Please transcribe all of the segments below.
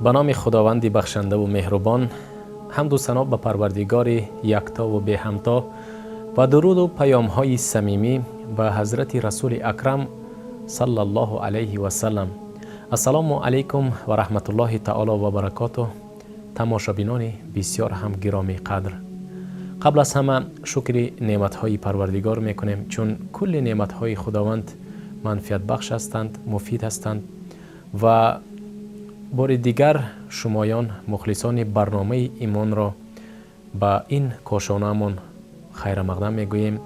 Ба номи Худованди бахшандаву меҳрубон, ҳамду сано ба Парвардигори яктову беҳамто ва дуруду паёмҳои самимӣ ба ҳазрати Расули Акрам саллаллоҳу алайҳи васалам. Ассалому алайкум ва раҳматуллоҳи таоло ва баракотуҳ. Тамошобинони бисёр ҳам гиромӣ қадр, қабл аз ҳама шукри неъматҳои Парвардигор мекунем, чун кулли неъматҳои Худованд манфиатбахш ҳастанд, муфид ҳастанд. Ва бори дигар шумоён, мухлисони барномаи имонро, ба ин кошонаамон хайрамақдам мегӯем.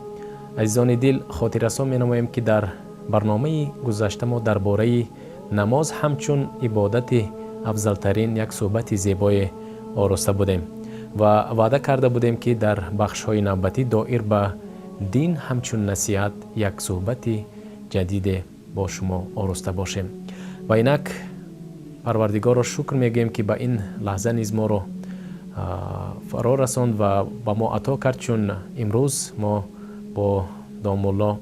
Азизони дил, хотиррасон менамоем, ки дар барномаи гузашта мо дар бораи намоз ҳамчун ибодати афзалтарин як суҳбати зебое ороста будем ва ваъда карда будем, ки дар бахшҳои навбатӣ доир ба дин ҳамчун насиҳат як суҳбати ҷадиде бо шумо ороста бошем. Ва инак Парвардигорро шукр мегӯем, ки ба ин лаҳза низ моро фаро расонд ва ба мо ато кард, чун имрӯз мо бо домулло,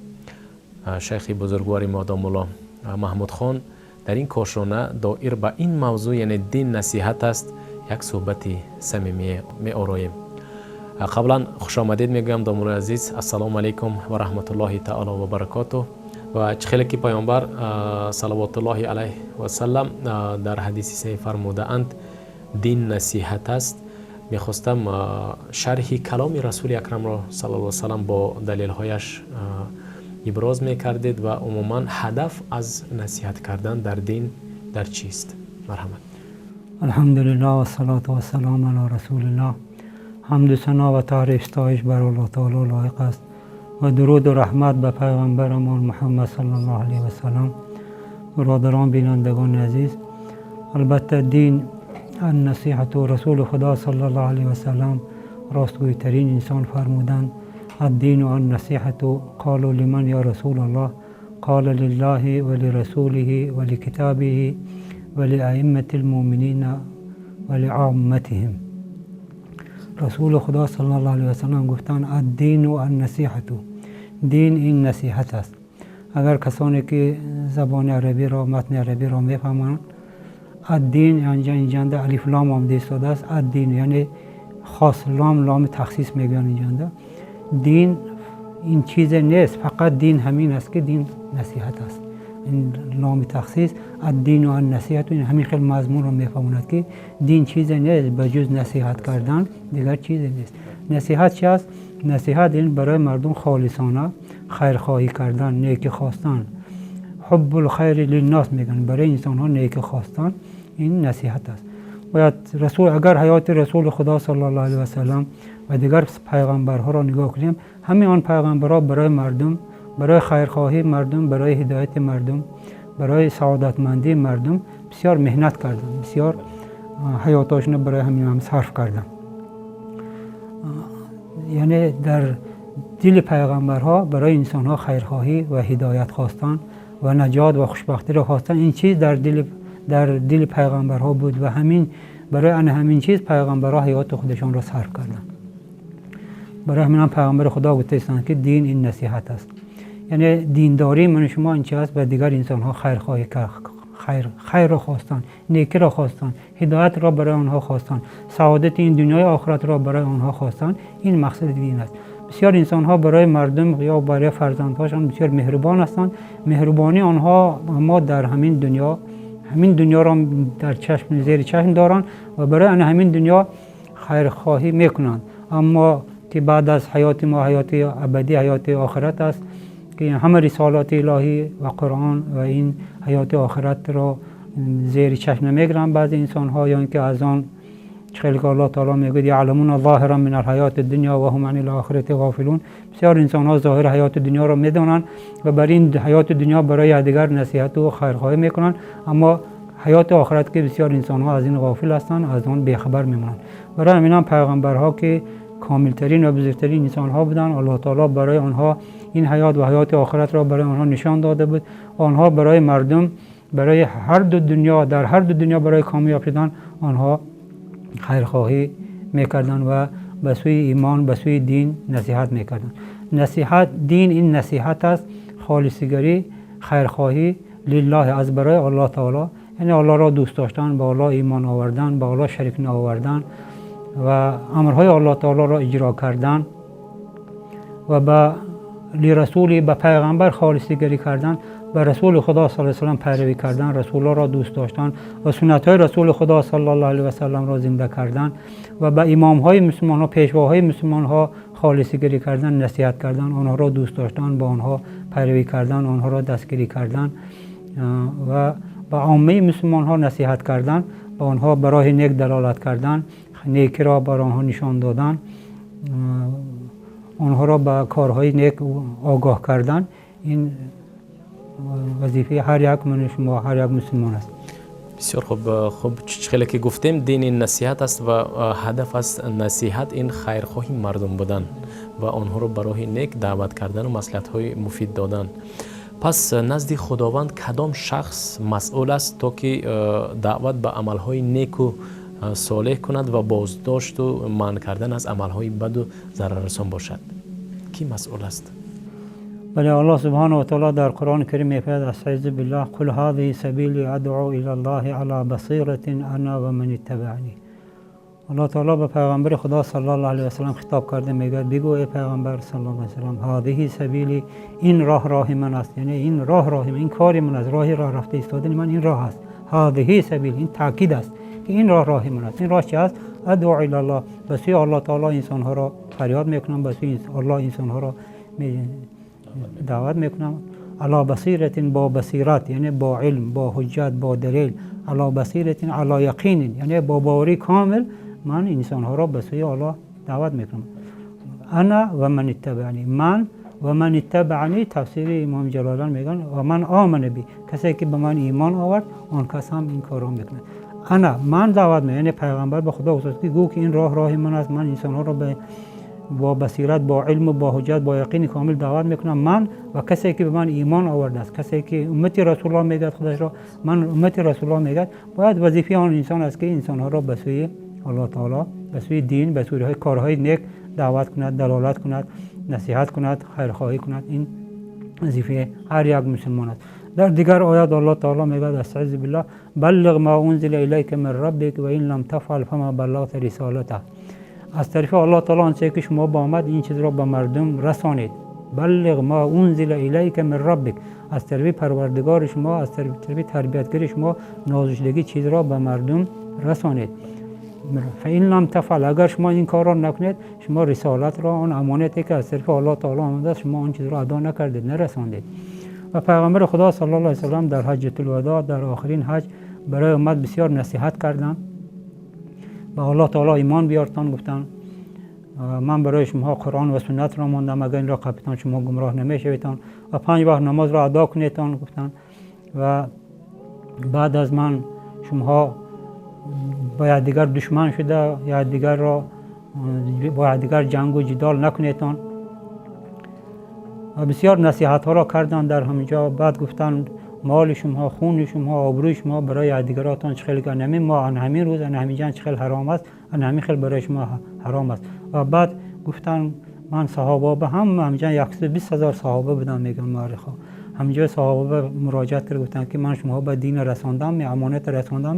шайхи бузургвори мо, домулло Маҳмудхон, дар ин кошона доир ба ин мавзӯъ, яъне дин насиҳат аст, як суҳбати самимие меороем. Қаблан хушомадед мегӯям, домуллои азиз. Ассалому алайкум ва раҳматуллоҳи таоло ва баракотуҳ. Ва чӣ хеле ки Паёмбар салавотуллоҳи алайҳ васалам дар ҳадиси саҳеҳ фармудаанд: «Дин насиҳат аст», мехостам шарҳи каломи Расули Акрамро саллаллоҳу салам бо далелҳояш иброз мекардед ва умуман ҳадаф аз насиҳат кардан дар дин дар чист? Марҳамат. Алҳамдулиллаҳ вассалоту вассалому ала расулиллаҳ. Ҳамду сано ва таъриф, ситоиш бар Аллоҳ Таоло лоиқ аст ва дуруду раҳмат ба пайғамбарамон Муҳаммад саллаллоҳу алайҳи васалам. Бародарон, бинандагони азиз, албатта, дин ан-насиҳату. Расули Худо саллаллоҳу алайҳи васалам, ростгӯйтарин инсон, фармуданд: «Аддину ан-насиҳату». Қолу: «Лиман, я Расулаллоҳ?» Қола: «Лиллаҳи ва лирасулиҳи ва ликитабиҳи ва лиаиммати лмуъминина ва лиомматиҳим». Расули Худо саллаллоҳу алайҳи васалам гуфтанд: «Аддину ан-насиҳату», дин ин насиҳат аст. Агар касоне ки забони арабиро, матни арабиро мефаҳманд, аддин инҷанда алифлом омада истодааст. Аддин яъне хос, лом, ломи тахсис мегӯянд. Инҷанда дин ин чизе нест, фақат дин ҳамин аст, ки дин насиҳат аст. Ин ломи тахсис, аддину ан-насиҳату, ин ҳамин хел мазмунро мефаҳмонад, ки дин чизе нест ба ҷуз насиҳат кардан, дигар чизе нест. Насиҳат чи аст? Насиҳат ин барои мардум холисона хайрхоҳӣ кардан, некӣ хостан. Ҳуббул хайри линнос мегӯянд, барои инсонҳо некӣ хостан, ин насиҳат аст. Бояд расул, агар ҳаёти Расули Худо саллаллоҳу алайҳи васалам ва дигар пайғамбарҳоро нигоҳ кунем, ҳамаи он пайғамбарҳо барои мардум, барои хайрхоҳии мардум, барои ҳидояти мардум, барои саодатмандии мардум бисёр меҳнат карданд, бисёр ҳаётошонро барои ҳамин ҳам сарф карданд. Яъне дар дили пайғамбарҳо барои инсонҳо хайрхоҳӣ ва ҳидоят хостан ва наҷот ва хушбахтиро хостан, ин чиз дар дили пайғамбарҳо буд ва ҳамин барои ана ҳамин чиз пайғамбарҳо ҳаёти худашонро сарф карданд. Барои ҳамин ҳам Пайғамбари Худо гуфта истанд, ки дин ин насиҳат аст. Яъне диндории ману шумо ин чи аст? Ба дигар инсонҳо хайрхоҳӣ, хайрро хостан, некиро хостан, ҳидоятро барои онҳо хостан, саодати ин дунёи охиратро барои онҳо хостан, ин мақсади дин аст. Бисёр инсонҳо барои мардум ё барои фарзандҳошон бисёр меҳрубон ҳастанд. Меҳрубонии онҳо мо дар ҳамин дунё, ҳамин дунёро дар чашм, зери чашм доранд ва барои ана ҳамин дунё хайрхоҳӣ мекунанд. Аммо ки баъд аз ҳаёти мо ҳаёти абадӣ, ҳаёти охират аст, ки ҳама рисолати илоҳӣ ва Қуръон ва ин ҳаёти охиратро зери чашм намегиранд баъзе инсонҳо, ё ин ки аз он хеле ки Аллоҳ Таоло мегӯяд: «Яъламуна зоҳиран мин алҳаёти дунё ва ҳум ани лохирати ғофилун». Бисёр инсонҳо зоҳири ҳаёти дунёро медонанд ва бар ин ҳаёти дунё барои якдигар насиҳату хайрхоҳӣ мекунанд, аммо ҳаёти охират ки бисёр инсонҳо аз ин ғофил ҳастанд, аз он бехабар мемонанд. Барои ҳамин ҳам пайғамбарҳо, ки комилтарин ва бузургтарин инсонҳо буданд, Аллоҳ Таоло барои онҳо ин ҳаёт ва ҳаёти охиратро барои онҳо нишон дода буд. Онҳо барои мардум, барои ҳар ду дунё, дар ҳар ду дунё барои комёб шудан онҳо хайрхоҳӣ мекарданд ва ба сӯи имон, ба сӯи дин насиҳат мекарданд. Насиҳат, дин ин насиҳат аст, холисигарӣ, хайрхоҳӣ лиллоҳи, аз барои Аллоҳ Таоло. Яъне Аллоҳро дӯст доштан, ба Аллоҳ имон овардан, ба Аллоҳ шарик наовардан ва амрҳои Аллоҳ таолоро иҷро кардан ва ба лирасули, ба пайғамбар холисигарӣ кардан, ба Расули Худо саллаллоҳу алайҳи васаллам пайравӣ кардан, расулҳоро дӯст доштан ва суннатҳои Расули Худо саллаллоҳу алайҳи васалламро зинда кардан ва ба имомҳои мусулмонҳо, пешвоҳои мусулмонҳо холисигарӣ кардан, насиҳат кардан, онҳоро дӯст доштан, ба онҳо пайравӣ кардан, онҳоро дастгирӣ кардан ва ба оммаи мусулмонҳо насиҳат кардан, ба онҳо ба роҳи нек далолат кардан, некиро бар онҳо нишон додан, онҳоро ба корҳои нек огоҳ кардан. Ин вазифаи ҳар як ман шумо, ҳар як мусулмон аст. Бисёр хуб. Хуб, хеле ки гуфтем, дини насиҳат аст ва ҳадаф аз насиҳат ин хайрхоҳи мардум будан ва онҳоро ба роҳи нек даъват кардану маслиҳатҳои муфид додан. Пас назди Худованд кадом шахс масъул аст, то ки даъват ба амалҳои неку солеҳ кунад ва боздошту манъ кардан аз амалҳои баду зараррасон бошад? Кӣ масъул аст? Бале, Аллоҳ субҳанаҳу ва таъоло дар Қуръони Карим мефармояд: أستعيذ بالله، قل هذه سبيلي أدعو إلى الله على بصيرة أنا ومن اتبعني. Аллоҳ таъоло ба пайғамбари Худо саллаллоҳу алайҳи васаллам хитоб карда мегӯяд: бигӯ, эй пайғамбар саллаллоҳу алайҳи васаллам, هذه سبيلي, ин роҳ роҳи ман аст, яъне ин роҳ роҳи ман, ин кори ман аст, роҳи роҳ рафта истодани ман ин роҳ аст. هذه سبيلي, ин таъкид аст, ки ин роҳ роҳи ман аст. Ин роҳ чи аст? أدعو إلى الله, ба сӯи Аллоҳ таъоло инсонҳоро фарёд мекунам, ба сӯи Аллоҳ инсонҳоро даъват мекунам. على بصيرة, бо басират, яъне бо илм, бо ҳуҷҷат, бо далел. على بصيرة، على يقين, яъне бо боварии комил ман инсонҳоро ба сӯи Аллоҳ даъват мекунам. أنا ومن اتبعني, ман ومن اتبعني, тафсири имом Ҷалолан мегӯянд: ومن آمن بي, касе ки ба ман имон овард, он кас ҳам ин корро мекунад. أنا, ман даъват мекунам, яъне пайғамбар ба Худо гуфт, ки гӯ ки ин роҳ роҳи ман аст, ман инсонҳоро бо басират, бо илму бо ҳуҷҷат, бо яқини комил даъват мекунам, ман ва касе ки ба ман имон овардааст. Касе ки уммати Расулуллоҳ мегӯяд худашро, ман уммати Расулуллоҳ мегӯяд, бояд вазифаи он инсон аст, ки инсонҳоро ба сӯи Аллоҳ таоло, ба сӯи дин, ба сӯи корҳои нек даъват кунад, далолат кунад, насиҳат кунад, хайрхоҳӣ кунад. Ин вазифаи ҳар як мусулмон аст. Дар дигар оят Аллоҳ таоло мегӯяд: أستعيذ بالله، بلغ ما أنزل إليك من ربك وإن لم تفعل فما بلغت رسالته. Аз тарафи Аллоҳ таоло онче ки шумо ба омад, ин чизро ба мардум расонед. بلغ ما أنزل إليك من ربك, аз тарафи Парвардигори шумо, аз тарафи тарбиятгари шумо нозил шудагӣ чизро ба мардум расонед. فإن لم تفعل, агар шумо ин корро накунед, шумо рисолатро, он амонате ки аз тарафи Аллоҳ таоло омадааст, шумо он чизро адо накардед, нарасондед. Ва пайғамбари Худо саллаллоҳу алайҳи васаллам дар ҳаҷҷатулвадоъ, дар охирин ҳаҷ, барои уммат бисёр насиҳат карданд. Ба Аллоҳ таоло имон биёртон, гуфтанд. Ман барои шумоҳо Қуръон ва суннатро мондам, агар инро қапитон, шумо гумроҳ намешаведтон ва панҷ вақт намозро адо кунедтон, гуфтанд. Ва баъд аз ман шумоҳо ба якдигар душман шуда, якдигарро бо якдигар ҷангу ҷидол накунедтон. Ва бисёр насиҳатҳоро карданд дар ҳаминҷо. Баъд гуфтанд: моли шумоҳо, хуни шумоҳо, обрӯи шумо барои якдигаротон чӣ хел ҳамин моҳ, ҳамин рӯз, ҳамин ҷанг чӣ хел ҳаром аст, ҳамин хел барои шумо ҳаром аст. Ва баъд гуфтанд, ман саҳоба ба ҳама ҳамҷа 120 000 саҳоба буданд, мегӯянд муаррихҳо, ҳамҷо саҳоба муроҷиат кард, гуфтанд ки ман шумоҳо ба дин расондам, амонат расондам?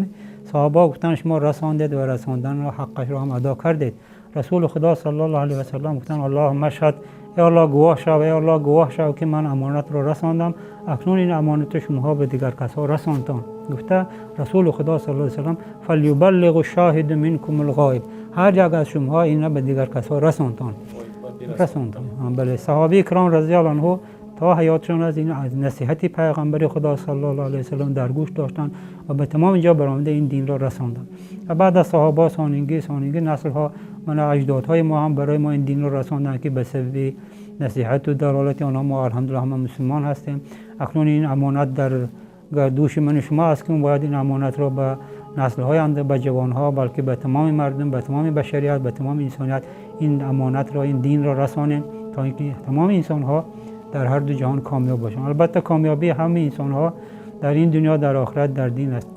Саҳоба гуфтанд: шумо расондед ва расонданро ҳаққашро ҳам адо кардед. Расули Худо саллаллоҳу алайҳи васаллам гуфтанд: اللهم اشهد, эй Аллоҳ, гувоҳ шав, эй Аллоҳ, гувоҳ шав, ки ман амонатро расондам. Акнун ин амонатро шумоҳо ба дигар касҳо расонтон, гуфта Расули Худо саллаллоҳу алайҳи васаллам: فليبلغ الشاهد منكم الغائب, ҳар як аз шумоҳо инро ба дигар касҳо расонтон, расонтон. Бале, саҳобаи киром разияллоҳу анҳу то ҳаётшон аз ин аз насиҳати пайғамбари Худо саллаллоҳу алайҳи васаллам дар гӯш доштанд ва ба тамоми ҷо баромада ин динро расонданд. Ва баъд аз саҳоба сонинги сонинги наслҳо, мана аҷдодҳои мо ҳам барои мо ин динро расонданд, ки ба сабаби насиҳату далолати онҳо мо алҳамдулиллаҳ ҳама мусулмон ҳастем. Акнун ин амонат дар дӯши ману шумо аст, ки бояд ин амонатро ба наслҳои оянда, ба ҷавонҳо, балки ба тамоми мардум, ба тамоми башарият, ба тамоми инсоният ин амонатро, ин динро расонем, то ин ки тамоми инсонҳо дар ҳар ду ҷаҳон комёб бошанд. Албатта, комёбии ҳамаи инсонҳо дар ин дунё, дар охират дар дин аст.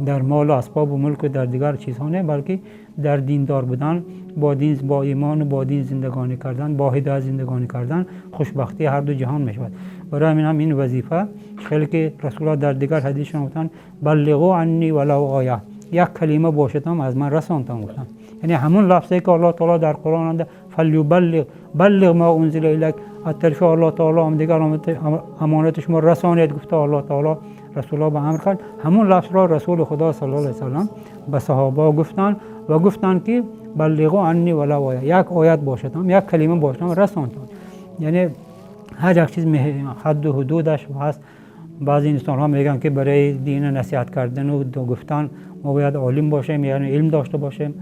дар мол ва асбоб ва мулк ва дар дигар чизҳо не, балки дар диндор будан, бо дин, бо имон ва бо дин зиндагонӣ кардан, бо ҳидоят зиндагонӣ кардан хушбахтии ҳар ду ҷаҳон мешавад. Барои ҳамин ҳам ин вазифа, хеле ки Расулуллоҳ дар дигар ҳадисшон гуфтанд: بلغوا عني ولو آية, як калима бошад ҳам аз ман расонтон, гуфтанд. Яъне ҳамун лафзе ки Аллоҳ таоло дар Қуръон омада: فليبلغ بلغ ما أنزل إليك, аз тарафи Аллоҳ таоло дигар амонати шумо расонед, гуфта Аллоҳ таоло Расулуллоҳ ба амр кард. Ҳамун лафзро Расули Худо صلى الله عليه وسلم ба саҳобаҳо гуфтанд ва гуфтанд ки بلغوا عني ولو آية, як оят бошад ҳам, як калима бошад ҳам расонтон. Яъне ҳар як чиз ҳадду ҳудудаш ҳаст. Баъзе инсонҳо мегӯянд, ки барои дина насиҳат кардану гуфтан мо бояд олим бошем, яъне илм дошта бошем.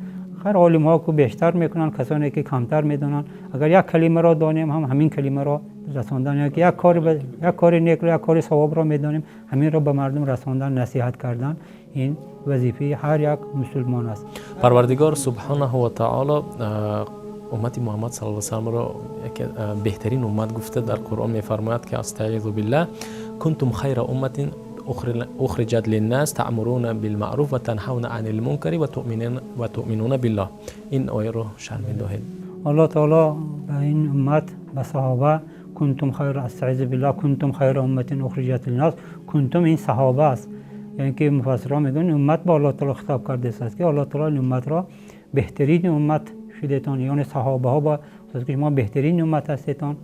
Хайр, олимҳо ку бештар мекунанд, касоне ки камтар медонанд, агар як калимаро донем ҳам, ҳамин калимаро расондан, ё як кори некро, як кори савобро медонем, ҳаминро ба мардум расондан, насиҳат кардан, ин вазифаи ҳар як мусулмон аст. Парвардигор سبحانه وتعالى уммати Муҳаммад صلى الله وسلم ро беҳтарин уммат гуфта, дар Қуръон мефармояд, ки أستعيذ بالله: كنتم خير أمة أخرجت للناس تأمرون بالمعروف وتنهون عن المنكر وتؤمنون بالله. Ин ояро шарҳ медоҳед? Аллоҳ таоло ба ин уммат, ба саҳоба كنتم خير, أستعيذ بالله, كنتم خير أمة أخرجت للناس. كنتم ин саҳоба аст, яъне ки муфассирон мегӯянд, уммат ба Аллоҳ таоло хитоб кардааст, ки Аллоҳ таоло ин умматро беҳтарин уммат шудетон, яъне саҳобаҳо ба ки шумо беҳтарин уммат ҳастетон.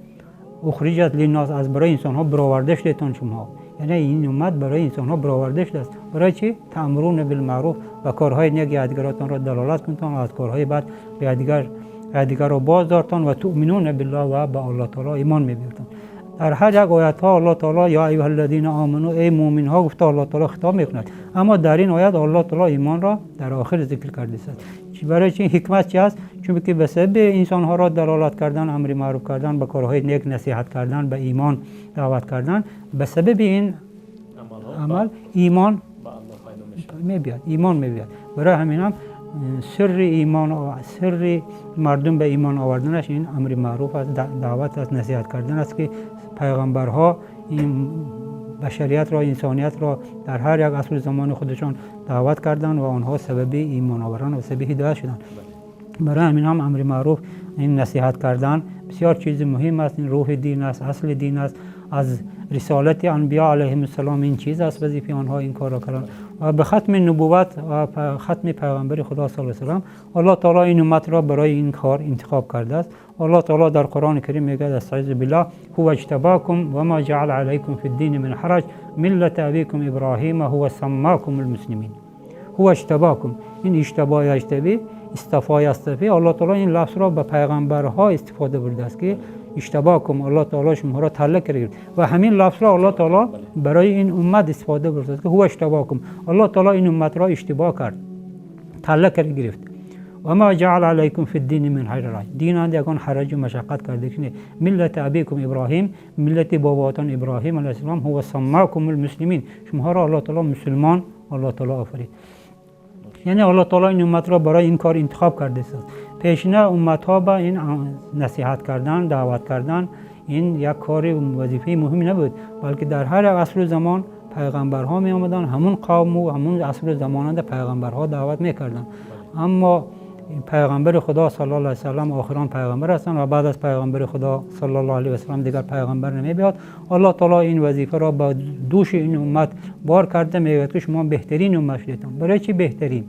أخرجت للناس, аз барои инсонҳо бароварда шудетон шумо, яъне ин уммат барои инсонҳо бароварда шудааст. Барои чӣ? تأمرون بالمعروف, ба корҳои нек якдигаратонро далолат кунтон, аз корҳои бад якдигарро боз дортон, وتؤمنون بالله, ва ба Аллоҳ таоло имон мебиёртон. Дар ҳар як оятҳо Аллоҳ таоло يا أيها الذين آمنوا, эй муъминҳо, гуфта Аллоҳ таоло хитоб мекунад, аммо дар ин оят Аллоҳ таоло имонро дар охир зикр кардааст. Барои чи? Ҳикмат чи аст? Чунки ба сабаби инсонҳоро далолат кардан, амри маъруф кардан, ба корҳои нек насиҳат кардан, ба имон даъват кардан, ба сабаби ин амал имон мебиёд, имон мебиёд. Барои ҳамин ҳам сирри имон, сирри мардум ба имон оварданаш ин амри маъруф аст, даъват аст, насиҳат кардан аст, ки пайғамбарҳо ин башариятро, инсониятро дар ҳар як асру замони худашон даъват карданд ва онҳо сабаби имоноваран ва сабаби ҳидоят шуданд. Барои ҳамин ҳам амри маъруф, ин насиҳат кардан бисёр чизи муҳим аст. Ин рӯҳи дин аст, асли дин аст, аз рисолати анбиё عليهم السلام ин чиз аст, вазифаи онҳо ин корро карданд. Ва ба хатми нубувват ва хатми пайғамбари Худо صلى الله وسلم Аллоҳ таоло ин умматро барои ин кор интихоб кардааст. Аллоҳ таоло дар Қуръони Карим мегӯяд: أستعيذ بالله: هو اجتباكم وما جعل عليكم في الدين من حرج ملة أبيكم إبراهيم هو سماكم المسلمين. هو اجتباكم, ин اجتبى يجتبي, اصطفى يصطفي, Аллоҳ таоло ин лафзро ба пайғамбарҳо истифода бурдааст, ки اجتباكم, Аллоҳ таоло шуморо талла карда ва ҳамин лафзро Аллоҳ таоло барои ин уммат истифода бурдааст, ки هو اجتباكم, Аллоҳ таоло ин умматро иҷтибо кард, талла карда гирифт. وما جعل عليكم في الدين من حرج, динанд ягон ҳараҷу машаққат карда ки ملة أبيكم إبراهيم, миллати бобоатон Иброҳим عليه السلام, هو سماكم المسلمين, шумоҳоро Аллоҳ таоло мусулмон Аллоҳ таоло офарид. Яъне Аллоҳ таоло ин умматро барои ин кор интихоб кардааст. Пешина умматҳо ба ин насиҳат кардан, даъват кардан ин як кори вазифаи муҳим набуд, балки дар ҳар як асру замон пайғамбарҳо меомаданд, ҳамун қавму ҳамун асру замонанда пайғамбарҳо даъват мекарданд. Аммо пайғамбари Худо صلى الله عليه وسلم охирон пайғамбар ҳастанд ва баъд аз пайғамбари Худо صلى الله عليه وسلم дигар пайғамбар намебиёд. Аллоҳ таоло ин вазифаро ба дӯши ин уммат бор карда, мегӯяд, ки шумо беҳтарин уммат шудетон. Барои чӣ беҳтарин?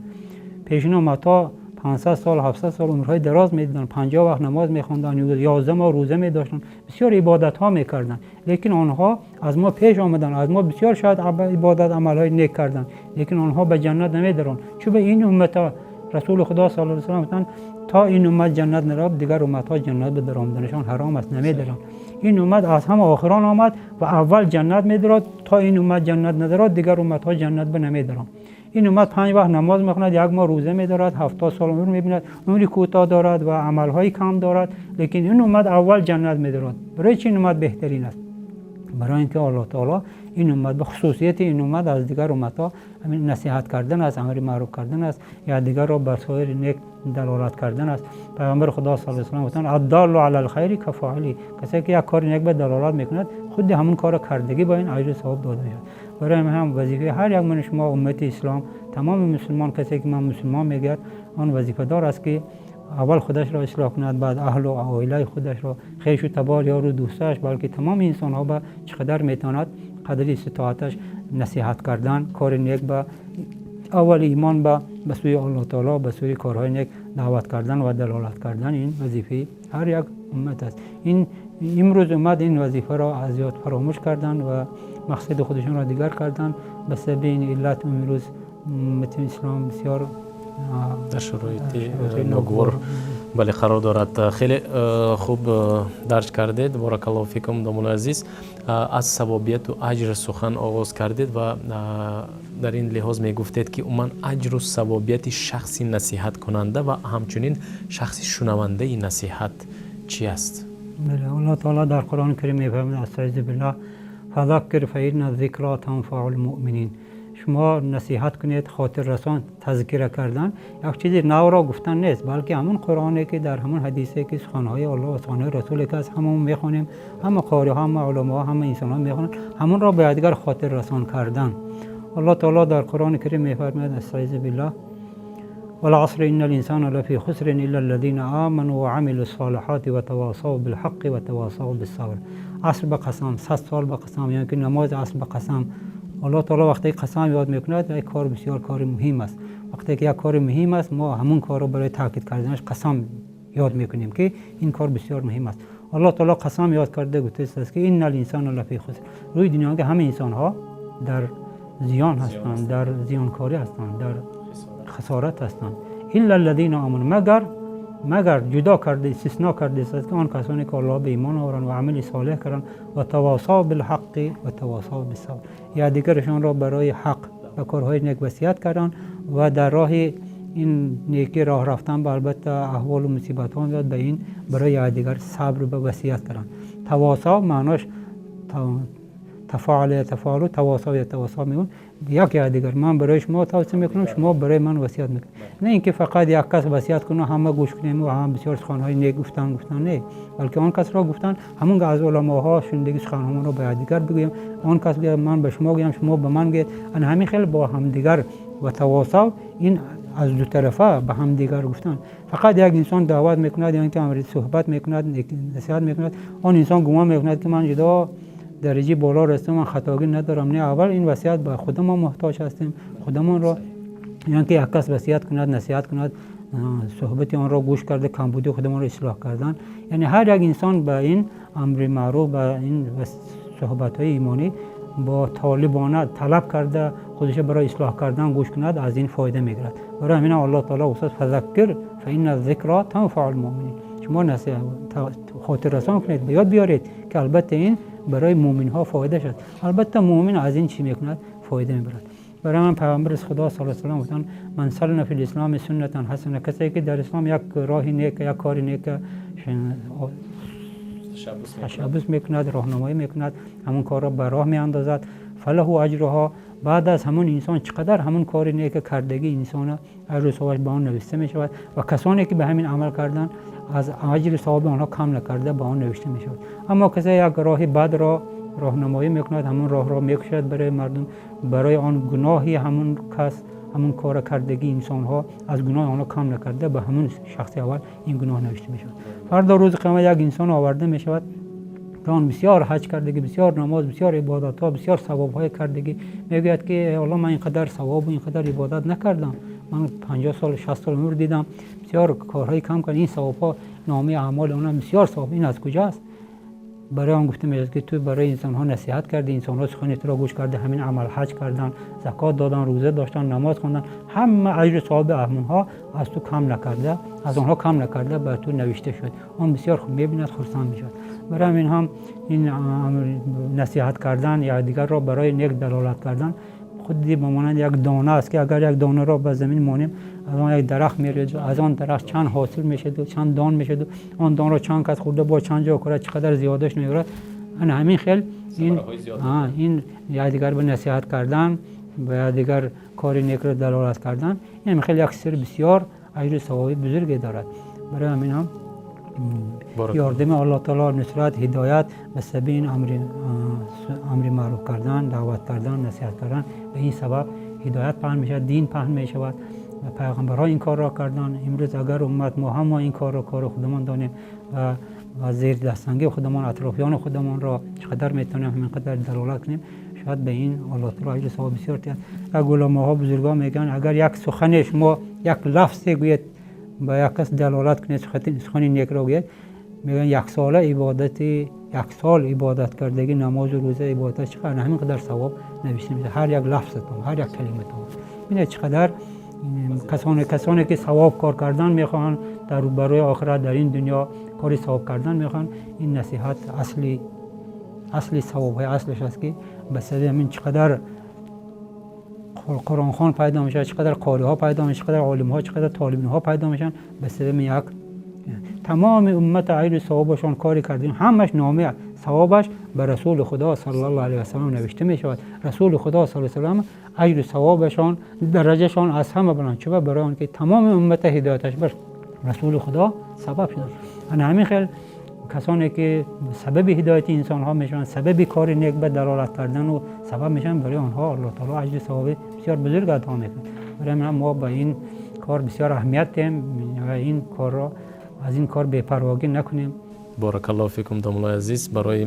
Пешин умматҳо 500 сол, 700 сол умрҳои дароз медиданд, 50 вақт намоз мехонданд, 11 моҳ рӯза медоштанд, бисёр ибодатҳо мекарданд, лекин онҳо аз мо пеш омаданд, аз мо бисёр шояд ибодат, амалҳои нек карданд, лекин онҳо ба ҷаннат намедаранд. Чун ба ин уммата Расули Худо صلى الله وسلم гуфтанд: то ин уммат ҷаннат наравад, дигар умматҳо ҷаннат ба даромаданашон ҳаром аст, намедаранд. Ин уммат аз ҳама охирон омад ва аввал ҷаннат медарад. То ин уммат ҷаннат надарад, дигар умматҳо ҷаннат ба намедаранд. Ин уммат панҷ вақт намоз мехонад, як моҳ рӯза медорад, 70 сол умр мебинад, умри кӯтоҳ дорад ва амалҳои кам дорад, лекин ин уммат аввал ҷаннат медарад. Барои чи ин уммат беҳтарин аст? Барои ин ки Аллоҳ таоло ин уммат ба хусусияти ин уммат аз дигар умматҳо ҳамин насиҳат кардан аст, амри маъруф кардан аст, якдигарро бар соири нек далолат кардан аст. Пайғамбари Худо صلى الله وسلم гуфтанд: الدال على الخير كفاعله, касе ки як кори нек ба далолат мекунад, худи ҳамун корро кардагӣ бо ин аҷру савоб дода мешавад. Барои ҳамин ҳам вазифаи ҳар як мани шумо, уммати ислом, Тамоми мусулмон, касе ки ман мусулмон мегӯяд, он вазифадор аст ки аввал худашро ислоҳ кунад, баъд аҳлу оилаи худашро, хешу табор, ёру дӯсташ, балки тамоми инсонҳо ба чӣ қадар метавонад қадри иститоаташ насиҳат кардан, кори нек, ба аввал имон, ба сӯи Аллоҳ таоло, ба сӯи корҳои нек даъват кардан ва далолат кардан, ин вазифаи ҳар як уммат аст. Ин имрӯз уммат ин вазифаро аз ёд фаромӯш карданд ва мақсади худашонро дигар карданд. Ба сабаби ин иллат имрӯз уммати ислом бисёр дар шароити ногувор, бале, қарор дорад. Хеле хуб дарҷ кардед, боракаллоҳу фикум, домуллои азиз. Аз савобияту аҷр сухан оғоз кардед ва дар ин лиҳоз мегуфтед, ки умуман аҷру савобияти шахси насиҳаткунанда ва ҳамчунин шахси шунавандаи насиҳат чӣ аст? Бале, Аллоҳ таоло дар Қуръони Карим мефармояд: أستعيذ بالله، فذكر فإن الذكرى تنفع المؤمنين. Шумо насиҳат кунед, хотиррасон, тазкира кардан як чизи навро гуфтан нест, балки ҳамон Қуръоне ки дар ҳамон ҳадисе ки суханҳои Аллоҳ ва суханҳои Расуле ки аст, ҳамон мехонем, ҳама қориҳо, ҳама уламоҳо, ҳама инсонҳо мехонанд, ҳамонро ба якдигар хотиррасон кардан. Аллоҳ таоло дар Қуръони Карим мефармояд: أستعيذ بالله، والعصر إن الإنسان لفي خسر إلا الذين آمنوا وعملوا الصالحات وتواصوا بالحق وتواصوا بالصبر. Аср ба қасам, 100 сол ба қасам, яъне ки намози аср ба қасам. Аллоҳ таоло вақте қасам ёд мекунад, як кор бисёр кори муҳим аст. Вақте ки як кори муҳим аст, мо ҳамун корро барои таъкид карданаш қасам ёд мекунем, ки ин кор бисёр муҳим аст. Аллоҳ таоло қасам ёд карда гуфтааст, ки إن الإنسان لفي خسر. Рӯи дунё ки ҳама инсонҳо дар зиён ҳастанд, дар зиёнкорӣ ҳастанд, дар хасорат ҳастанд. إلا الذين آمنوا, магар ҷудо карда, истисно кардааст, ки он касоне ки Аллоҳ ба имон оваранд ва амали солеҳ карданд, وتواصوا بالحق وتواصوا بالصبر, якдигарашонро барои ҳақ ва корҳои нек васият карданд ва дар роҳи ин некӣ роҳ рафтан ба албатта аҳволу мусибатҳо меояд, ба ин барои якдигар сабр ба васият карданд. تواصوا маънош تفاعل يتفاعل، تواصوا يتواصوا мегӯн, як якдигар, ман барои шумо тавсия мекунам, шумо барои ман васият мекунед. На ин ки фақат як кас васият кунад, ҳама гӯш кунем ва ҳама бисёр суханҳои нек гуфтан гуфтан, не, балки он касро гуфтан, ҳамон аз уламоҳо шунидаги суханҳоро ба якдигар бигӯем, он кас гӯяд, ман ба шумо гӯям, шумо ба ман гӯед, ана ҳамин хел бо ҳамдигар. وتواصوا ин аз дутарафа ба ҳамдигар гуфтан. Фақат як инсон даъват мекунад ё ин ки суҳбат мекунад, насиҳат мекунад, он инсон гумон мекунад, ки ман ҷудо дараҷаи боло расидам, ман хатогӣ надорам. Не, аввал ин васият ба худамон муҳтоҷ ҳастем, худамонро ё ки як кас васият кунад, насиҳат кунад, суҳбати онро гӯш карда, камбуди худамонро ислоҳ кардан. Яъне ҳар як инсон ба ин амри маъруф, ба ин суҳбатҳои имонӣ бо толибона талаб карда, худашро барои ислоҳ кардан гӯш кунад, аз ин фоида мегирад. Барои ҳамин Аллоҳ таоло гуфтааст: فذكر فإن الذكرى تنفع المؤمنين. Шумо хотиррасон кунед, ба ёд биёред, ки албатта ин барои муъминҳо фоида шуд. Албатта муъмин аз ин чӣ мекунад? Фоида мебарад. Барои ман Пайғамбари Худо صلى الله عليه гуфтанд: من سن في الإسلام سنة حسنة. Касе ки дар ислом як роҳи нек, як кори нек ташаббус мекунад, роҳнамоӣ мекунад, ҳамон корро ба роҳ меандозад, فله أجرها. Баъд аз ҳамон инсон чӣ қадар ҳамон кори нека кардагии инсона аҷру савобаш ба он навишта мешавад ва касоне ки ба ҳамин амал карданд, аз аҷру савоби онҳо кам накарда ба он навишта мешавад. Аммо касе як роҳи бадро роҳнамоӣ мекунад, ҳамон роҳро мекушад барои мардум, барои он гуноҳи ҳамон кас, ҳамон кора кардагии инсонҳо, аз гуноҳи онҳо кам накарда ба ҳамон шахси аввал ин гуноҳ навишта мешавад. Фардо рӯзи қиёмат як инсон оварда мешавад, ки он бисёр ҳаҷ кардагӣ, бисёр намоз, бисёр ибодатҳо, бисёр савобҳое кардагӣ. Мегӯяд, ки Алло, ман ин қадар савобу ин қадар ибодат накардам, ман 50 сол, 60 сол умр дидам, бисёр корҳои кам кардам, ин савобҳо, номаи аъмоли онам бисёр савоб, ин аз куҷоаст? Барои он гуфта мешавад, ки ту барои инсонҳо насиҳат кардӣ, инсонҳо сухани туро гӯш карда, ҳамин амал, ҳаҷ кардан, закот додан, рӯза доштан, намоз хондан, ҳама аҷру савоби ҳамонҳо аз ту кам накарда, аз онҳо кам накарда ба ту навишта шуд. Он бисёр мебинад, хурсанд мешавад. Барои ҳамин ҳам ин насиҳат кардан, якдигарро барои нек далолат кардан худи ба монанди як дона аст, ки агар як донаро ба замин монем, аз он як дарахт мерезу аз он дарахт чанд ҳосил мешаду, чанд дон мешаду, он донро чанд кас хӯрда, бо чанд ҷо кунад, чӣ қадар зиёдаш меорад. Ана ҳамин хел ин якдигар ба насиҳат кардан, ба якдигар кори некро далолат кардан, ин хел як сир бисёр аҷру савоби бузурге дорад. Барои ҳамин ҳам ёрдами Аллоҳ таоло, нусрат, ҳидоят ба сабаби ин амри маъруф кардан, даъват кардан, насиҳат кардан, ба ин сабаб ҳидоят паҳн мешавад, дин паҳн мешавад. Ва пайғамбарҳо ин корро карданд. Имрӯз агар уммат мо ҳама ин корро кори худамон донем ва зери дастангии худамон, атрофиёни худамонро чӣ қадар метавонем ҳамин қадар далолат кунем, шояд ба ин Аллоҳ таоло аҷру савоб бисёр диҳад. Як уламоҳо, бузургон мегӯянд, агар як сухане шумо, як лафзе гӯед, ба як кас далолат кунед, сухани некро гӯед, мегӯянд, як сола ибодати, як сол ибодат кардагӣ, намозу рӯза, ибодат чӣ қадар, ҳамин қадар савоб навишта мешавад ҳар як лафзатон, ҳар як калиматон. Бинед, чӣ қадар касоне ки савоб кор кардан мехоҳанд дар барои охират, дар ин дунё кори савоб кардан мехоҳанд, ин насиҳат асли савобҳои аслиш аст, ки ба сабаби ҳамин чӣ қадар қуръонхон пайдо мешавад, чӣ қадар қориҳо пайдо мешавад, чӣ қадар олимҳо, чӣ қадар толибинҳо пайдо мешаванд. Ба сабаби як тамоми уммат аҷру савобашон коре кардем, ҳамаш номи савобаш ба Расули Худо саллаллоҳу алайҳи васаллам навишта мешавад. Расули Худо саллаллоҳу алайҳи васаллам аҷру савобашон, дараҷашон аз ҳама баланд. Чуба? Барои он ки тамоми уммата ҳидояташ бар Расули Худо сабаб шуданд. Ана ҳамин хел касоне ки сабаби ҳидояти инсонҳо мешаванд, сабаби кори нек ба далолат кардану сабаб мешаванд, барои онҳо Аллоҳ таоло аҷри савоби бисёр бузург ато мекунад. Барои ҳамин мо ба ин кор бисёр аҳамият диҳем ва ин корро, аз ин кор бепарвогӣ накунем. Боракаллоҳу фикум, домуллои азиз, барои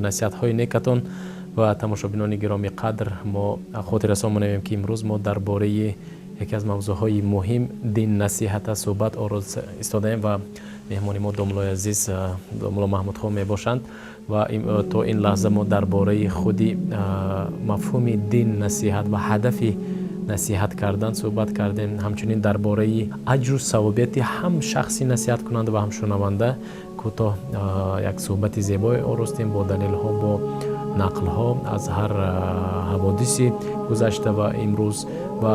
насиҳатҳои некатон. Ва тамошобинони гиромӣ қадр, мо хотиррасон менамоем, ки имрӯз мо дар бораи яке аз мавзӯъҳои муҳим, дин насиҳат аст, суҳбат ороз истодаем ва меҳмони мо домуллои азиз, домулло Маҳмудхон мебошанд. Ва то ин лаҳза мо дар бораи худи мафҳуми дин насиҳат ва ҳадафи насиҳат кардан суҳбат кардем, ҳамчунин дар бораи аҷру савобияти ҳам шахси насиҳаткунанда ва ҳам шунаванда кӯтоҳ як суҳбати зебое оростем, бо далелҳо, бо нақлҳо аз ҳар ҳаводиси гузашта ва имрӯз. Ва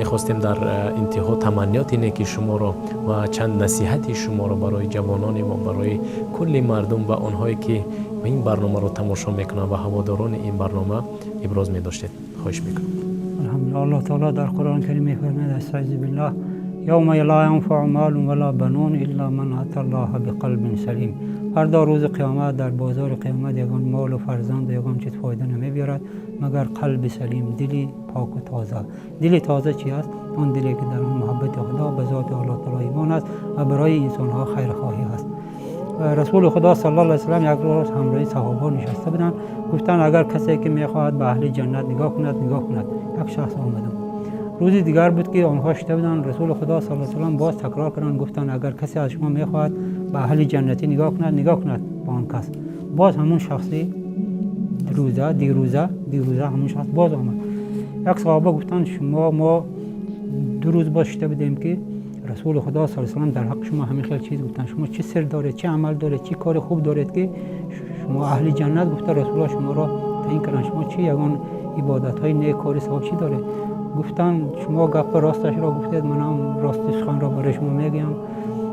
мехостем дар интиҳо таманниёти неки шуморо ва чанд насиҳати шуморо барои ҷавонони мо, барои кулли мардум ва онҳое ки ин барномаро тамошо мекунанд ва ҳаводорони ин барнома иброз медоштед. Хоҳиш мекунам. Алҳамдулиллоҳ, Аллоҳ таоло дар Қуръони Карим мефармояд: أستعيذ بالله، يوم لا ينفع مال ولا بنون إلا من أتى الله بقلب سليم. Фардо, рӯзи қиёмат, дар бозори қиёмат ягон молу фарзанду ягон чиз фоида намебиёрад, магар қалби салим, дили поку тоза. Дили тоза чи аст? Он диле ки дар он муҳаббати Худо, ба зоти Аллоҳ таоло имон аст ва барои инсонҳо хайрхоҳӣ аст. Расули Худо саллаллоҳу алайҳи васаллам як рӯз ҳамроҳи саҳобаҳо нишаста буданд. Гуфтанд: «Агар касе ки мехоҳад ба аҳли ҷаннат нигоҳ кунад, нигоҳ кунад». Як шахс омадам. Рӯзи дигар буд ки онҳо шита буданд. Расули Худо саллаллоҳу алайҳи васаллам боз такрор карданд, гуфтанд: «Агар касе аз шумо мехоҳад ба аҳли ҷаннатӣ нигоҳ кунад, нигоҳ кунад ба он кас». Боз ҳамун шахси рӯза дирӯза, ҳамун шахс боз омад. Як саҳоба гуфтанд: «Шумо, мо 2 рӯз боз шита будем, ки Расули Худо саллаллоҳу алайҳи васаллам дар ҳаққи шумо ҳамин хел чиз гуфтанд. Шумо чӣ сир доред, чӣ амал доред, чӣ кори хуб доред, ки шумо аҳли ҷаннат гуфта Расулуллоҳ шуморо таъин карданд? Шумо чӣ ягон ибодатҳои нек, кори савоб чӣ доред?» Гуфтанд: «Шумо гапи росташро гуфтед, манам рости суханро барои шумо мегӯям.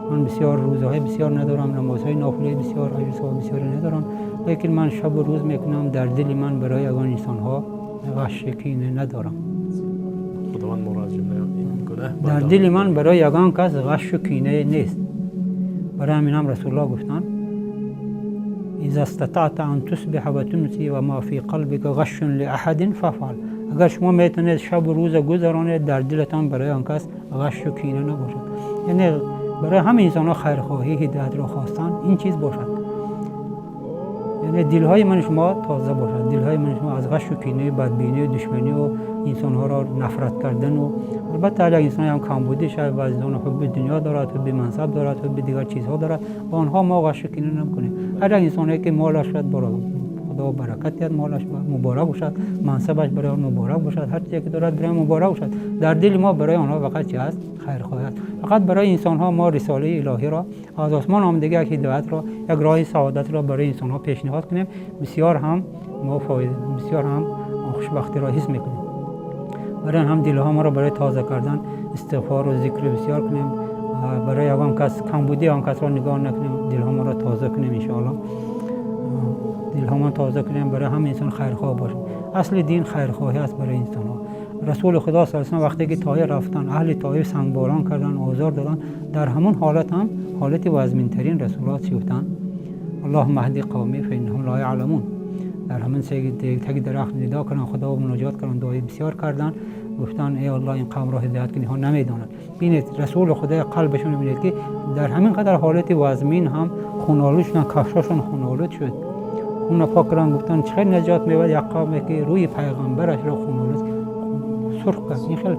Ман бисёр рӯзаҳои бисёр надорам, намозҳои нофилаи бисёр, аҷру савоб бисёре надорам, лекин ман шабу рӯз мекунам, дар дили ман барои ягон инсонҳо ғаши кине надорам». Худованд моро аз ҷумлаи ин гуна Дар дили ман барои ягон кас ғашу кине нест. Барои ҳаминам Расулуллоҳ гуфтанд: إذا استطعت أن تصبح وتمسي وما في قلبك غش لأحد فافعل. Агар шумо метавонед шабу рӯза гузаронед, дар дилатон барои он кас ғашу кине набошад, яъне барои ҳама инсонҳо хайрхоҳӣ, ҳидоятро хостан, ин чиз бошад, яъне дилҳои мани шумо тоза бошад, дилҳои мани шумо аз ғашу кинаи, бадбинию душманию инсонҳоро нафрат кардану. Албатта, ҳар як инсон ҳам камбудӣ шавад. Баъзе инсон ҳубби дунё дорад, ҳубби мансаб дорад, ҳубби дигар чизҳо дорад. Ба онҳо мо ғашу кина накунем. Ҳар як инсоне ки молаш шояд, Худо баракат диҳад, молаш муборак бошад, мансабаш барои он муборак бошад, ҳар чизе ки дорад, барои муборак бошад. Дар дили мо барои онҳо фақат чи аст? Хайрхоҳӣ аст. Фақат барои инсонҳо мо рисолаи илоҳиро, аз осмон омадагӣ як ҳидоятро, як роҳи саодатро барои инсонҳо пешниҳод кунем, бисёр ҳам мо фоида, бисёр ҳам хушбахтиро ҳис мекунем. Барои ҳам дилҳо моро барои тоза кардан истиғфору зикр бисёр кунем, барои ягон кас камбудии он касро нигоҳ накунем, дилҳо моро тоза кунем, иншоалло, дилҳомон тоза кунем, барои ҳама инсон хайрхоҳ бошем. Асли дин хайрхоҳӣ аст барои инсонҳо. Расули Худо саллаллоҳу алайҳи вақте ки Тоиф рафтанд, аҳли Тоиф сангборон карданд, озор доданд, дар ҳамон ҳолат ҳам, ҳолати вазминтарин, Расулуллоҳ чӣ гуфтанд? اللهم اهد قومي فإنهم لا يعلمون. Дар ҳамин таги дарахт нидо карданд, Худо муноҷот карданд, дуои бисёр карданд. Гуфтанд: эй Аллоҳ, ин қавмро ҳидоят кун, инҳо намедонанд. Бинед, Расули Худо қалбашон бинед, ки дар ҳамин қадар ҳолати вазмин ҳам хунолуд шуданд, кафшошон хунолуд шуд. Хуна пок карданд, гуфтанд: чӣ хел наҷот меёбад як қавме, ки рӯи пайғамбарашро хунолуд, сурх кард? Ин хел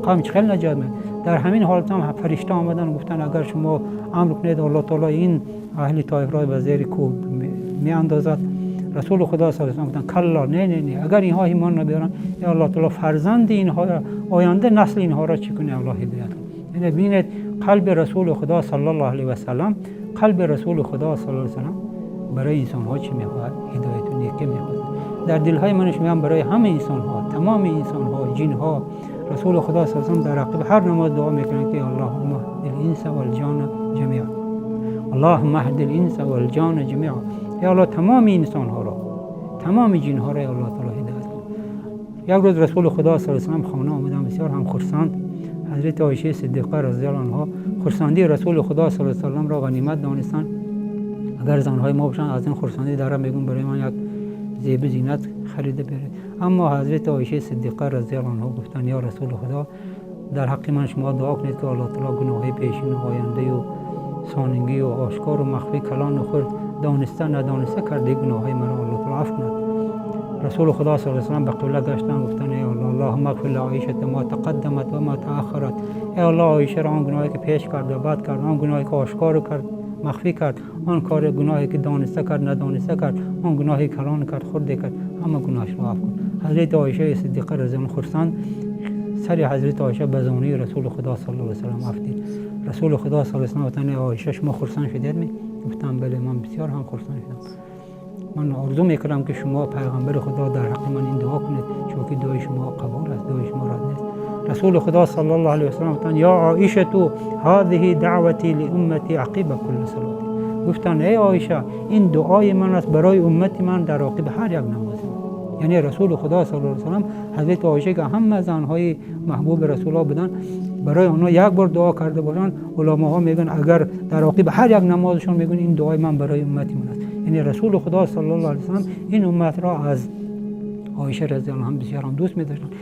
қавм чӣ хел наҷот меёбад? Дар ҳамин ҳолат ҳам фаришта омаданд, гуфтанд: агар шумо амр кунед, Аллоҳ таоло ин аҳли Тоифро ба зери кӯҳ меандозад. Расули Худо саллаллоҳу алайҳи гуфтанд: калло, не, не, не, агар инҳо имон набиёранд, ё Аллоҳ таоло фарзанди инҳо, оянда насли инҳоро чӣ кунӣ, Аллоҳ ҳидоят кунад. Яъне бинед, қалби Расули Худо саллаллоҳу алайҳи васаллам, қалби Расули Худо саллаллоҳу алайҳи васаллам барои инсонҳо чӣ мехоҳад? Ҳидояту некӣ мехоҳад. Дар дилҳои ман шумо ҳам барои ҳама инсонҳо, тамоми инсонҳо, ҷинҳо, Расули Худо саллаллоҳу алайҳи васаллам дар ақиби ҳар намоз дуо мекунанд, ки اللهم اهد الإنس والجان جميعا، اللهم اهد الإنس والجان جميعا. ё Аллоҳ, тамоми инсонҳоро, тамоми ҷинҳоро, ё Аллоҳ таоло, ҳидоят кун. Як рӯз Расули Худо саллаллоҳу алайҳи васаллам хона омаданд, бисёр ҳам хурсанд. Ҳазрати Оишаи Сиддиқа разияллоҳу анҳо хурсандии Расули Худо саллаллоҳу алайҳи васалламро ғанимат донистанд. Агар занҳои мо бошанд, аз ин хурсандӣ дара мегӯн: барои ман як зебу зинат харида биёред. Аммо ҳазрати Оишаи Сиддиқа разияллоҳу анҳо гуфтанд: ё Расули Худо, дар ҳаққи ман шумо дуо кунед, ки Аллоҳ таоло гуноҳҳои пешину ояндаю сонигию ошкору махфӣ, калону хурд, дониста надониста кардаи гуноҳҳои маро Аллоҳ таоло афв кунад. Расули Худо саллаллоҳу алайҳи васаллам ба қибла гаштанд, гуфтанд: эй Аллоҳ, اللهم اغفر لعائشة ما تقدمت وما تأخرت. Эй Аллоҳ, Оишаро он гуноҳе, ки пеш кард ва баъд кард, он гуноҳе, ки ошкору кард, махфӣ кард, он кори гуноҳе, ки дониста кард, надониста кард, он гуноҳи калон кард, хурде кард, ҳама гуноҳашро афв кун. Ҳазрати Оишаи Сиддиқа разияллоҳу хурсанд, сари ҳазрати Оиша ба зонуи Расули Худо саллаллоҳу алайҳи васаллам афтид. Расули Худо саллаллоҳу алайҳи васаллам гуфтанд: Оиша, шумо хурсанд шудед ми? Гуфтам: бале, ман бисёр ҳам хурсанд шудам. Ман орзу мекардам, ки шумо, пайғамбари Худо, дар ҳаққи ман ин дуо кунед, чунки дуои шумо қабул аст, дуои шумо рад нест. Расули Худо саллаллоҳу алайҳи васаллам гуфтанд: يا عائشة، هذه دعوتي لأمتي عقب كل صلاة. Гуфтанд: эй Оиша, ин дуои ман аст барои уммати ман дар оқиби ҳар як намози ман. Яъне Расули Худо саллаллоҳу алайҳи васаллам ҳазрати Оиша, ки ҳама занҳои маҳбуби Расулуллоҳ буданд, барои онҳо як бор дуо карда бошанд, уламоҳо мегӯянд, агар дар оқиби ҳар як намозашон мегӯянд: ин дуои ман барои уммати ман аст. Яъне Расули Худо саллаллоҳу алайҳи васаллам ин умматро аз Оиша разияллоҳу анҳо бисёр ҳам дӯст медоштанд.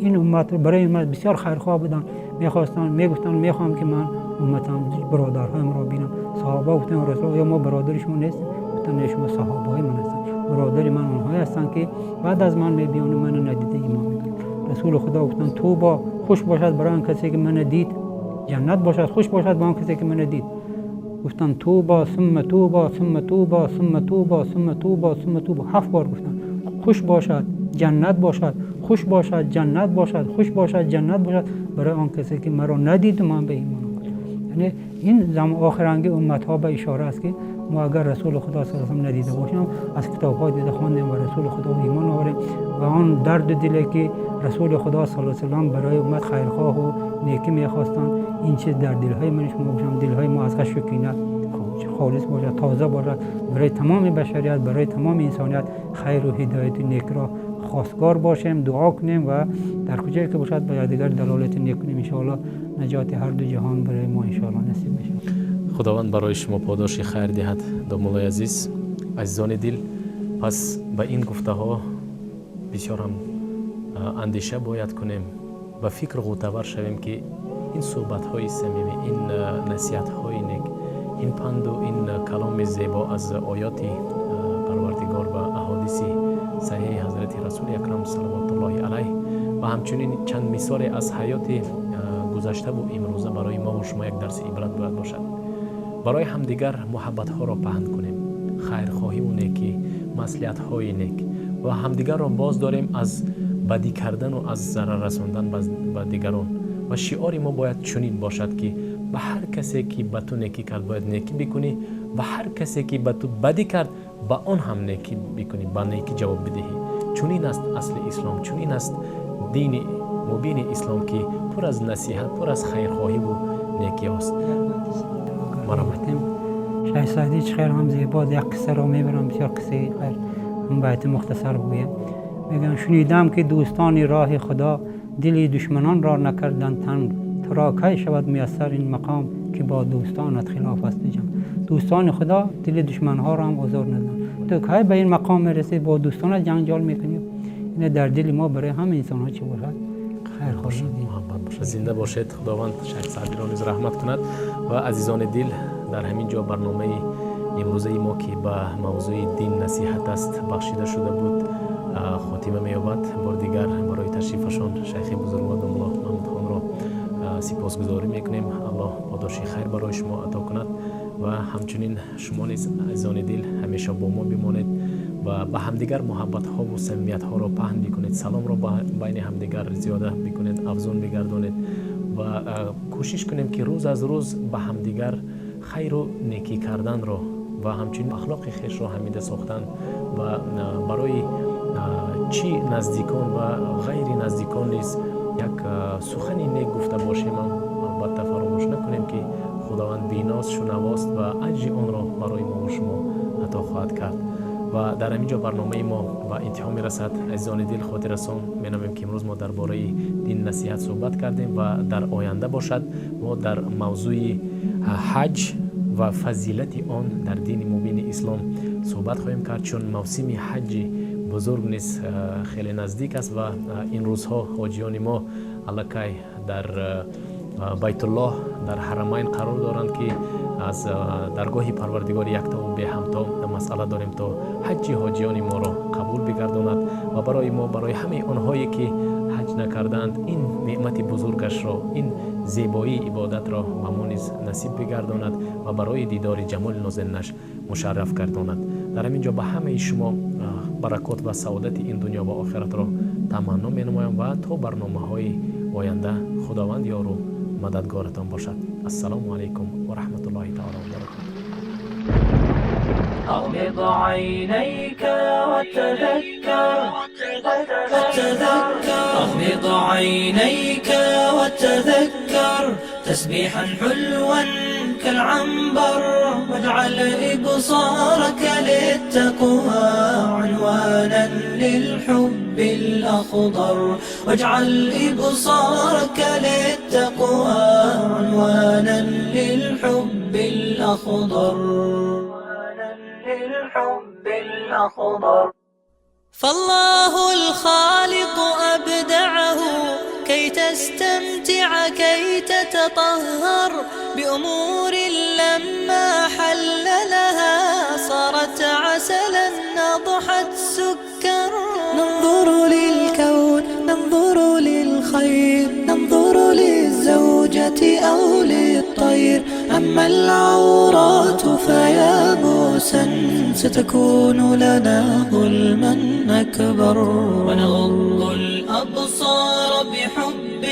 Ин уммат, барои уммат бисёр хайрхоҳ буданд, мехостанд, мегуфтанд: мехоҳам, ки ман умматам, бародарҳоямро бинам. Саҳоба гуфтанд: Расул, оё мо бародари шумо нестем? Гуфтанд: не, шумо саҳобаҳои ман ҳастанд, бародари ман онҳое ҳастанд, ки баъд аз ман мебиёну мана надида имон мебаранд. Расули Худо гуфтанд: тӯбо, хуш бошад барои он касе, ки мана дид, ҷаннат бошад, хуш бошад ба он касе, ки мана дид. Гуфтанд: طوبى ثم طوبى ثم طوبى ثم طوبى ثم طوبى ثم طوبى. Ҳафт бор гуфтанд: хуш бошад, ҷаннат бошад, хуш бошад, ҷаннат бошад, хуш бошад, ҷаннат бошад барои он касе, ки маро надиду ман ба имон овард. Яъне ин охиранги умматҳо ба ишора аст, ки мо агар Расули Худо саллаллоҳу алайҳи надида бошем, аз китобҳо дида хондем ва Расули Худо имон оварем ва он дарду диле, ки Расули Худо саллаллоҳу алайҳи васаллам барои уммат хайрхоҳу некӣ мехостанд, ин чиз дар дилҳои ман шумо бошам, дилҳои мо аз ғашу кина холис бошад, тоза бошад, барои тамоми башарият, барои тамоми инсоният хайру ҳидояту некро хостгор бошем, дуо кунем ва дар куҷое ки бошад, ба якдигар далолати нек кунем. Иншоалло, наҷоти ҳарду ҷаҳон барои мо иншоалло насиб мешавад. Худованд барои шумо подоши хайр диҳад, домуллои азиз. Азизони дил, пас ба ин гуфтаҳо бисёр ҳам андеша бояд кунем, ба фикр ғӯтавар шавем, ки ин суҳбатҳои самимӣ, ин насиҳатҳои нек, ин панду ин каломи зебо аз оёти Парвардигор ва аҳодиси саҳеҳи ҳазрати Расули Акрам салавотуллоҳи алайҳ ва ҳамчунин чанд мисоле аз ҳаёти гузаштаву имрӯза барои мову шумо як дарси ибрат бояд бошад. Барои ҳамдигар муҳаббатҳоро паҳн кунем, хайрхоҳиву некӣ, маслиҳатҳои нек ва ҳамдигарро боз дорем аз бадӣ кардану аз зарар расондан ба дигарон. Ва шиори мо бояд чунин бошад, ки ба ҳар касе, ки ба ту некӣ кард, бояд некӣ бикунӣ ва ҳар касе, ки ба ту бадӣ кард, ба он ҳам некӣ бикунӣ, ба некӣ ҷавоб бидиҳӣ. Чунин аст асли ислом, чунин аст дини мубини ислом, ки пур аз насиҳат, пур аз хайрхоҳиву некиҳост. Марҳамат. Шайх Саъдӣ чӣ хел ҳам зебо як қиссаро мебарам, бисёр қиссаи хайр, ҳам байти мухтасар бигӯям. Мегӯям: шунидам, ки дӯстони роҳи Худо дили душманонро накарданд танг. Туро кай шавад муяссар ин мақом, ки бо дӯстонат хилоф аст ҷанг? Дӯстони Худо дили душманҳоро ҳам озор наданд, ту кай ба ин мақом мерасӣ, бо дӯстонат ҷанҷол мекунӣ? Ин дар дили мо барои ҳама инсонҳо чӣ бошад? Хайрхоҳӣ. Муҳаббат бошад. Зинда бошед. Худованд Шайх Саъдиро низ раҳмат кунад. Ва азизони дил, дар ҳамин ҷо барномаи имрӯзаи мо, ки ба мавзӯи дин насиҳат аст бахшида шуда буд, хотима меёбад. Бори дигар барои ташрифашон шайхи бузургвор домулло Маҳмудхонро сипосгузорӣ мекунем. Аллоҳ подоши хайр барои шумо ато кунад. Ва ҳамчунин шумо низ, азизони дил, ҳамеша бо мо бимонед ва ба ҳамдигар муҳаббатҳову самимиятҳоро паҳн бикунед, саломро байни ҳамдигар зиёда бикунед, афзун бигардонед ва кӯшиш кунем, ки рӯз аз рӯз ба ҳамдигар хайру некӣ карданро ва ҳамчунин ахлоқи хешро ҳамида сохтан ва барои чӣ наздикон ва ғайри наздикон низ як сухани нек гуфта бошем. Албатта, фаромӯш накунем, ки Худованд биност, шунавост ва аҷри онро барои мо шумо ато хоҳад кард. Ва дар ҳамин ҷо барномаи мо ба интиҳо мерасад. Азизони дил, хотиррасон менамоем, ки имрӯз мо дар бораи дин насиҳат суҳбат кардем ва дар оянда бошад, мо дар мавзӯи ҳаҷ ва фазилати он дар дини мубини ислом суҳбат хоҳем кард, чун мавсими ҳаҷи бузург низ хеле наздик аст ва ин рӯзҳо ҳоҷиёни мо аллакай дар Байтуллоҳ, дар Ҳарамайн қарор доранд, ки аз даргоҳи Парвардигори яктову беҳамто масъала дорем, то ҳаҷҷи ҳоҷиёни моро қабул бигардонад ва барои мо, барои ҳамаи онҳое ки ҳаҷ накардаанд, ин неъмати бузургашро, ин зебоии ибодатро ба мо низ насиб бигардонад ва барои дидори ҷамоли нозанинаш мушарраф гардонад. Дар ҳамин ҷо ба ҳамаи шумо баракот ва саодати ин дунё ва охиратро таманно менамоям ва то барномаҳои оянда Худованд ёру мададгоратон бошад. Ассалому алайкум ва раҳматуллоҳи таоло ва баракотуҳ. أغمض عينيك وتذكر، تذكر. أغمض عينيك وتذكر تسبيحا حلوا كالعنبر، واجعل إبصارك للتقوى عنوانا للحب الأخضر، واجعل إبصارك للتقوى عنوانا للحب الأخضر، للحب الأخضر. فالله الخالق أبدعه كي تستمتع، كي تتطهر بأمور لما حل لها صارت عسلا أضحت سكر. ننظر للكون، ننظر للخير، ننظر للزوجة أو للطير. أما العورات فيا بؤسا، ستكون لنا ظلما أكبر. ونغض الأبصار بحب،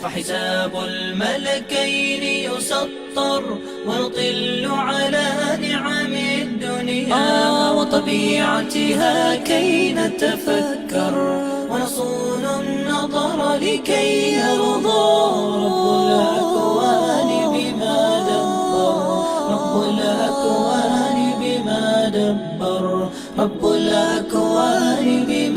فحساب الملكين يسطر، ونطل على نعم الدنيا وطبيعتها كي نتفكر، ونصون النظر لكي يرضى رب الأكوان بما دبر، رب الأكوان بما دبر، رب الأكوان بما